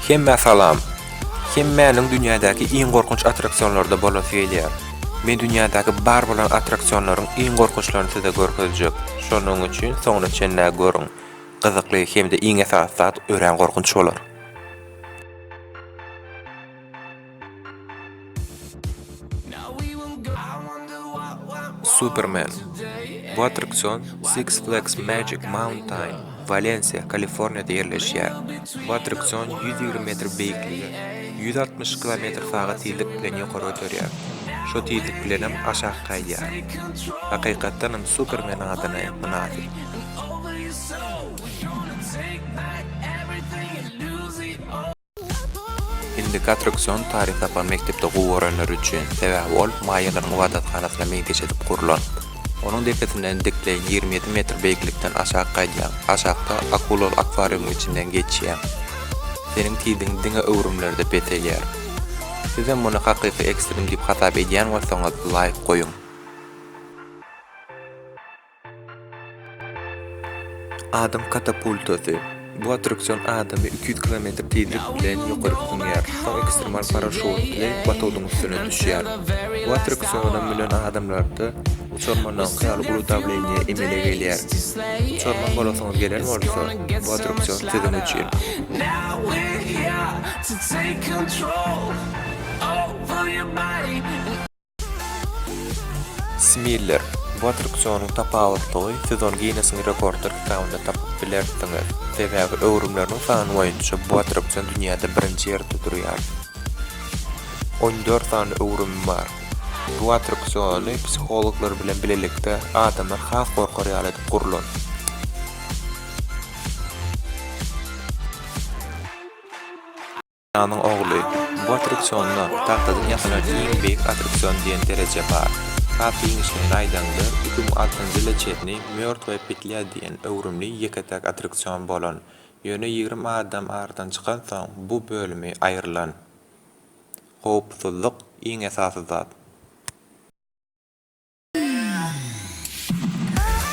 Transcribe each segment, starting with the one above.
Hemmä salam! Hemmäniň dünýädäki iň gorkunç attraksionlarda bolasy gelýär. Men dünýädäki bar bolan attraksionlaryň iň gorkunçlaryny size görkezjek. Şonuň üçin soňuna çenlä görüň. Gyzykly hem-de iň esasy zat örän gorkunç bolar. Superman. Bu attraksion Six Flags Magic Mountain, Walensiýa, Kaliforniýada ýerleşýär. Bu attraksion 120 metr beýiklige, 160 kilometr sagat tizlik bilen ýokary göterýär. Şo tizlik bilenem aşak gaýdýar. Hakykatdanam Superman adyna mynasyp. Indiki attraksion taryh sapagyny mekdepde gowy görenler üçin, sebäbi ol maýalaryň ybadathanasyna meňzeş edip gurlan. Onuň depesinden dikleýin 27 metr beýiklikden aşak gaýdýaň, aşakda akulaly akwariumyň içinden geçýäň. Seniň tizligiň diňe öwrümlerde peselýär. Sizem muny hakyky ekstrim diýip hasap edýän bolsaňyz laýk goýuň. Adam katapultasy. Bu attraksion adamy 200 kilometr tizlik bilen ýokaryk zyňýar, soň ekstremal paraşýutly batudyň üstüne düşýär. Bu attraksiona münen adamlarda uçarmandaky ýaly uly dawleniýe emele gelýär. Uçarman bolasyňyz gelen bolsa, bu attraksion siziň üçin. Smiller, Bu attraksionyň tapawutlygy, siz ony Ginnesiň rekordlar kitabynda tapyp bilersiňiz. Sebäbi öwrümleriniň sany boýunça bu attraksion dünýäde birinji ýerde durýar. 14 sany öwrümi bar. Bu attraksiony psihologlar bilen bilelikde adamlar has gorkar ýaly edip gurlan. Şanyň ogly. Bu attraksionda tagtadan ýasalan iň beýik attraksion diýen dereje bar. Has giňişleýin aýdaňda, 2006-njy ýyla çenli Mýortwaýa petlýa diýen öwrümli ýeke-täk attraksion bolan. Ýöne 20 adam aradan çykansoň, bu bölümi aýrylan. Howpsuzlyk iň esasy zat.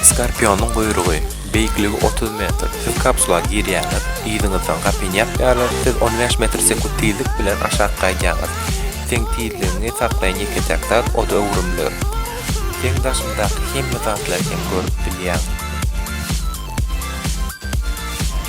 Skorpionyň guýrugy, beýikligi 30 metr, siz kapsula girýäňiz, yzyňyzdan gapyny ýapýarlar, siz 15 metr sekunt tizlik bilen aşak gaýdýaňyz. Seň tizligiňi saklaýan ýeke-täk zat o-da öwrümler. Seň daşyňdaky hemme zatlary hem görüp bilýäň.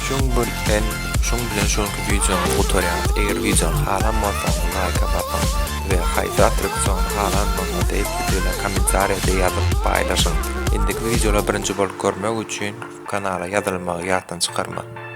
Şuň bilen şuň bilen şu günki wideomyzy gutarýarys. Eger wideony halan bolsaňyz laýka basyň we haýsy attraksiony halandygyňyzy biz bilen kommentariýada ýazyp paýlaşyň. Indiki wideolary birinji bolup görmek üçin kanala ýazylmagy ýatdan çykarmaň.